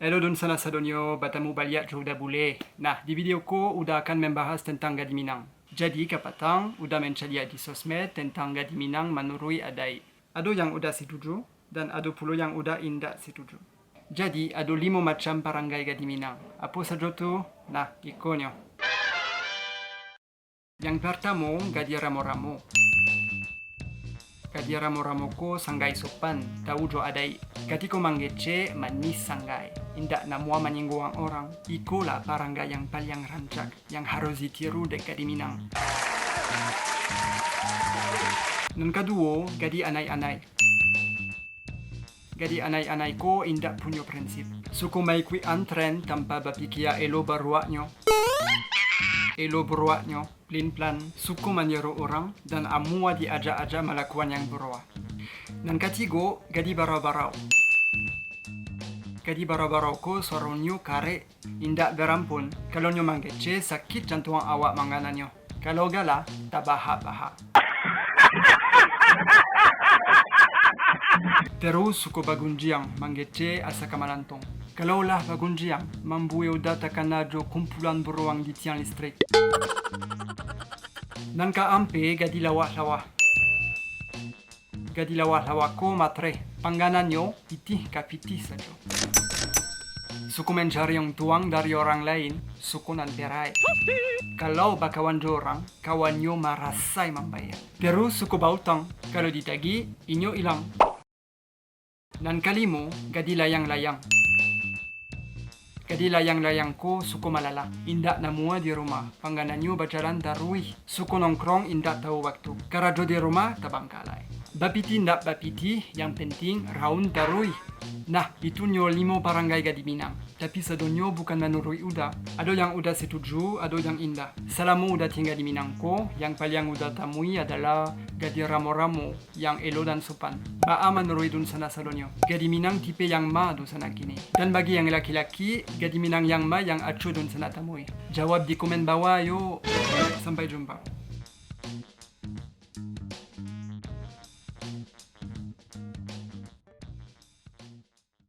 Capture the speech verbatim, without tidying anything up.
Halo dunsanak sadonyo, batamu baliak jo Uda Bule. Nah, di video ko Uda akan mambahas tantang Gadih Minang. Jadi, kapatang Uda mancaliak di sosmed tantang Gadih Minang manuruik adaik. Ado yang Uda satuju, dan ado pulo yang Uda indak satuju. Jadi, ado limo macam paranggai Gadih Minang. Apo sajo tu? Nah, ikonyo. Yang partamo, Gadih Ramo-Ramo. Gadih Ramo-Ramo ko sanggai sopan, tau jo adaik. Katiko manggecek, manih sanggai. Indak namuah manyingguang urang. Ikolah paranggai yang paliang rancak, yang harus ditiru dek Gadih Minang. Nan kaduo, Gadih Anai-Anai. Gadih Anai-Anai ko indak punyo prinsip. Suko maikuik antren tanpa bapikia elo baruaknyo, elo baruaknyo, plin-plan, suko maniru urang, dan amuah diajak-ajak malakuan yang baruak. Nan katigo, Gadih Barau-Barau. Gadih Barau-Barau ko suaronyo karek, indak barampun. Kalau nyo manggecek, sakik jantuang awak manggananyo. Kalau galah, tabahak-bahak. Taruih suko bagunjiang, manggecek asa ka malantuang. Kalau lah bagunjiang, mambuek Uda takana jo kumpulan buruang di tiang listrik. Nan kaampek, Gadih Lawah-Lawah. Gadih Lawah-Lawah ko matreh, pangganannyo pitih ka pitih sajo. Suko mancari untuang dari urang lain, suko nan perai. Kalau bakawan jo urang, kawannyo marasai mambayia. Taruih suko bautang, kalau ditagih, inyo ilang. Nan kalimo, Gadih Layang-Layang. Gadih Layang-Layang ko suko malalah, indak namuah di rumah, pangganannyo bajalan taruih, suko nongkrong indak tau waktu, karajo di rumah tabangkalai. Bapitih indak bapitih, yang penting raun taruih. Nah, itu nyo limo paranggai Gadih Minang. Tapi sadonyo bukan manuruik Uda. Ado yang Uda satuju, ado yang indak. Salamo Uda tingga di Minang ko, yang paliang Uda tamui adalah Gadih Ramo-Ramo, yang elo dan sopan. Baa manuruik dunsanak sadonyo? Gadih Minang tipe yang ma dunsanak kini? Dan bagi yang laki-laki, Gadih Minang yang ma yang acok dunsanak tamui? Jawab di komen bawah yo. Sampai jumpa.